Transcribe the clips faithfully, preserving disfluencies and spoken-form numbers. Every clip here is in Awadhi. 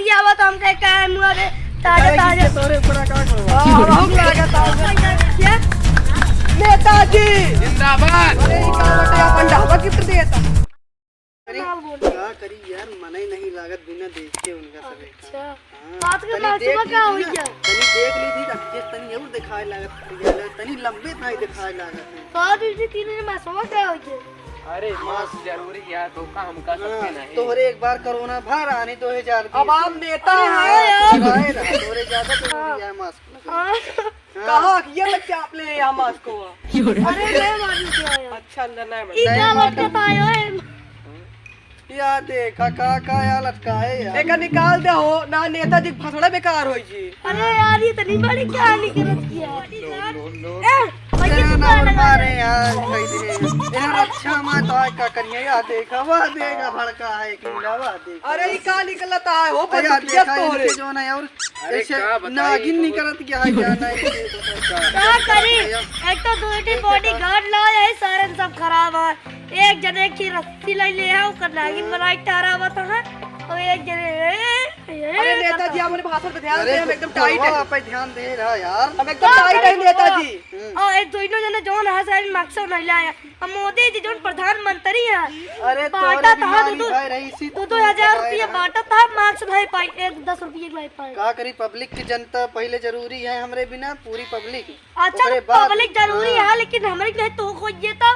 ये आवत हमके का है मुआ रे, ताजा अरे, ताजा। इसके तोरे ऊपर का करो? हाँ, हम लागत है। देखिए। नेताजी। जिंदाबाद। अरे, ई का बटे अपन ढाबा gift देता। अरे, का करी यार, मने नहीं लागत बिना देख के उनका सब एक अच्छा। हाँ, बात के तनी बात देख सुबह ली का थी हो ना, गया? तनी देख ली थी, अब ये तनी और दिखाए लागत, तनी लंबे थाई दिखाए लागत है। तो दीदी तीन दिन में सुबह का हो गया? अरे, mask जरूरी है, धोखा हमका हाँ, सबके नहीं। तोहरे एक बार कोरोना भा रहा, नहीं दो हजार बीस। अब आप नेता अरे, हैं। हाँ, यार। तोहरे आए रहा, तोहरे ज्यादा जरूरी है mask। हाँ। हाँ। कहाँ? ये तक चाप ले यहाँ mask को। अरे, नहीं मालूम क्या है। अच्छा, अंदर नहीं ई नहीं क्या मालूम। लटकता है, ओए? या देखा, का, का या लटका है यार। एका निकाल दे हो, ना नेताजी के भसड़ा बेकार होई जी। अरे यार, ये इतनी बड़ी कहानी गलत किया है। ए, भैया, ए, तू ना कहाँ लगा मारे रहे? यार, कह दे। ए, रक्षा माँ तो आज का करिए, या देखा, वाह देखा, भड़का है, किला, वाह देखा। अरे, ई का निकलता है हो, अरे, या बंदूकिया देखा, तोरे। इनके जो ना और अरे, ऐसे का बताई, नागिन बहुत निकलत क्या है, क्या नहीं, ये बताओ। का करी? एक तो दो ठी bodyguard लाए है, सारन सब खराब है। एक जने की रस्सी ले ले है, ओकर नागिन बनाई टारा आवत है। और एक जने, ए, ए, अरे नेताजी, करता। हमरे भाषण पे ध्यान अरे दे, हम एकदम tight है। आप पे ध्यान दे रहा यार। हम एकदम tight है नेताजी। हम्म। और एक दोनों जने जौन है, सारे mask नहीं लाया। अब मोदी जी जौन प्रधानमंत्री है, अरे बांटा तोरे था बीमारी दो, दो, भाई रही सी दो, तो दो हजार बताए रुपया रहा। बांटा था, mask नहीं पाई, एक दस रुपये नहीं पाई। का करी, public की जनता पहले जरूरी है हमरे बिना, पूरी public। अच्छा, ओकरे बाद public जरूरी हाँ। है, लेकिन हमरे नहीं तो खोजिए तो।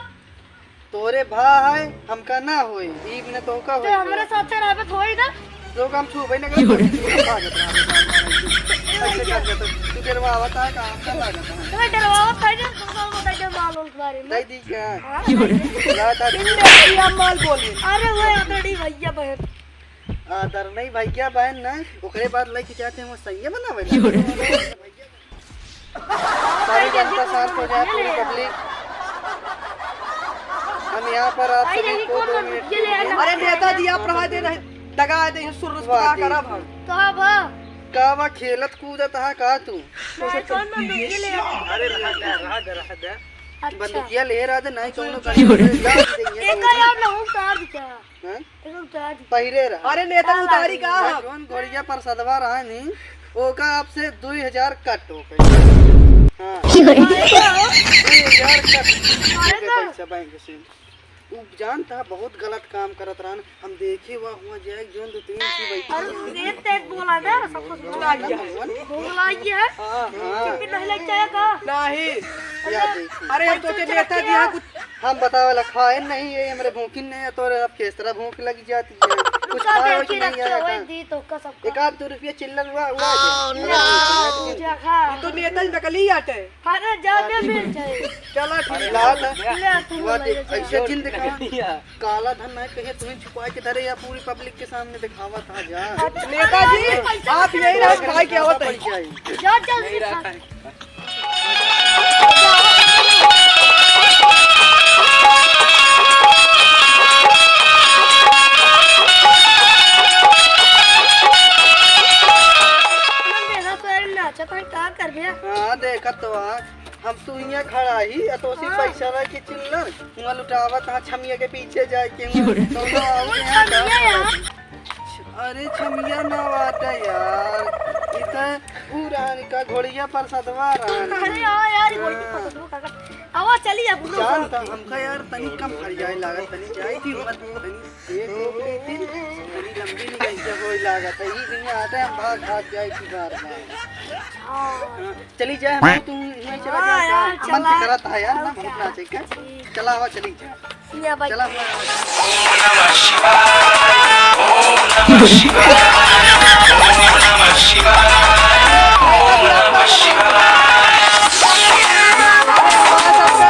तोरे भा है, हमका ना होई, ई बिना तो का जो होई? हमरे साथे रहबे तो होई ना। तो हम छूबे ना करे, भागत रहा, भागत रहा। ऐसे कर देता, तू डरवावत है का, हमका लागत है। तो मैं डरवावत है ना, तो सब बताइए माल उस बारे में। दे दी क्या? हाँ। ला दा। इन देखिए, हम माल बोले। अरे वो आदरणीय भैया बहन। आदरणीय भैया बहन ना, ओकरे बाद लेके जाते हैं वो सैया बनावे ला। सारी जनता शांत हो जाए, पूरी public। हम यहाँ पर आप सभी को दो मिनट के लिए अरे नेताजी, आप रहा दे रहे, दगा दे, सुर वाह का जी। करा भाग। का बा? का बा, खेलत कूदत हा का तू? नहीं, कौन बंदूक? ये ले आ। अरे, रहा दे, रहा दे, रहा दे। अच्छा। बंदूकिया ले रहा दे, नहीं कौनो अच्छा। गाड़ी में डाल देंगे एक गोली। यार, ना उतार दिया। हैं? एगो उतार दी। पहिरे रहा। अरे, नेता उतारी का? जौन घोड़िया पर सदवा रहा नी, ओका आपसे दुई हजार कट हो गई। हाँ। दुई हजार कट हो गए पैसा बैंक से। उ जानता है, बहुत गलत काम करत रहन। हम देखे हुआ हुआ जाए, जौन दो तीन की बैठी अरे, हैं। तेज तेज बोला ना, सबको सुना गया। भगवान। भूख लगी है? हाँ, हाँ। टिफिन नहीं लेके आया का? नहीं। या देखी। अरे, हम तो पैसा नेता जी यहाँ कुछ हम बतावे ला खाए नहीं है, हमरे भूखिन नहीं है, तोरे अब किस तरह भूख लगी जाती है? कुछ रुका खाए दे, कुछ नहीं रखते आया हुए का? दी तो का सबका। एक आध दो रुपया चिल्लर हुआ, हुआ है। Oh, no। ये तो नेता जी नकली आटे। अरे, जा दे, मिल जाए। चला, ठीक है। ला, ला। ले, तू हुआ ले, दे, ले, ऐसे ले। जिन दिखा। काला धन नहीं कहे, तुम्हें छुपा के धरे या पूरी public के सामने दिखावा था जा। अच्छा, नेता जी, अरे, पैसा आप यही रहा, खाए क्या होता है? जा, जल्दी खा। नाचत है, का कर गया? हाँ, देखत तो आ। हम तू हियाँ खड़ा ही, आ तो उसी हाँ। पैसा रह के चिल्लर, हुआँ लुटावत हाँ छमिया के पीछे जाए के, हुआँ कौनो आवे यहाँ का? अरे छमिया ना बाटे यार, ई त ऊ रहन का घोड़िया पर सदवा रहन। अरे हाँ यार, ई घोड़िया पर सदवा काका। आवा चली अब। जान त हमका यार तनी कम फरियाए लागत, तनी जाए थी मत, तनी एक हो गई थी, तनी लंबी निकल के होई लागत है। ई दुनिया आते हम भाग भाग जाए थी बार बार। हाँ। हाँ, चली जाए हम, तू नहीं चला हाँ जाए यार, का? मन चला। तो करत है यार, ना बहुत नाचे का। चला आवा, चली जाए। या भाई। चला हुआ।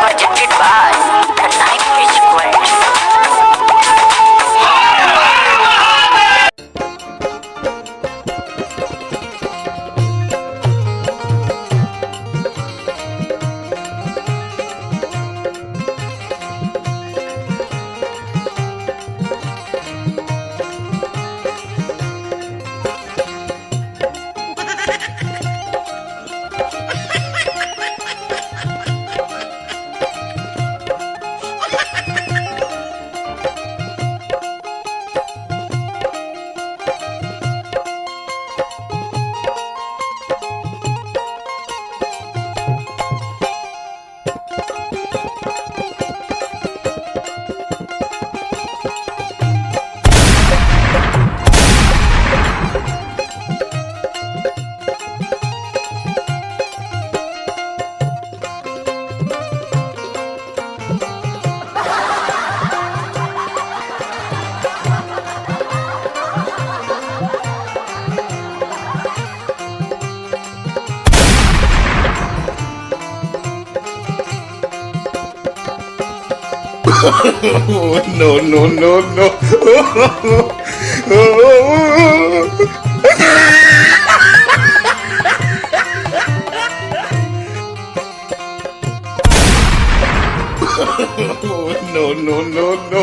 Presented by the Nine Rich Squares. Oh, no, no, no, no. Oh, no, no, no, no.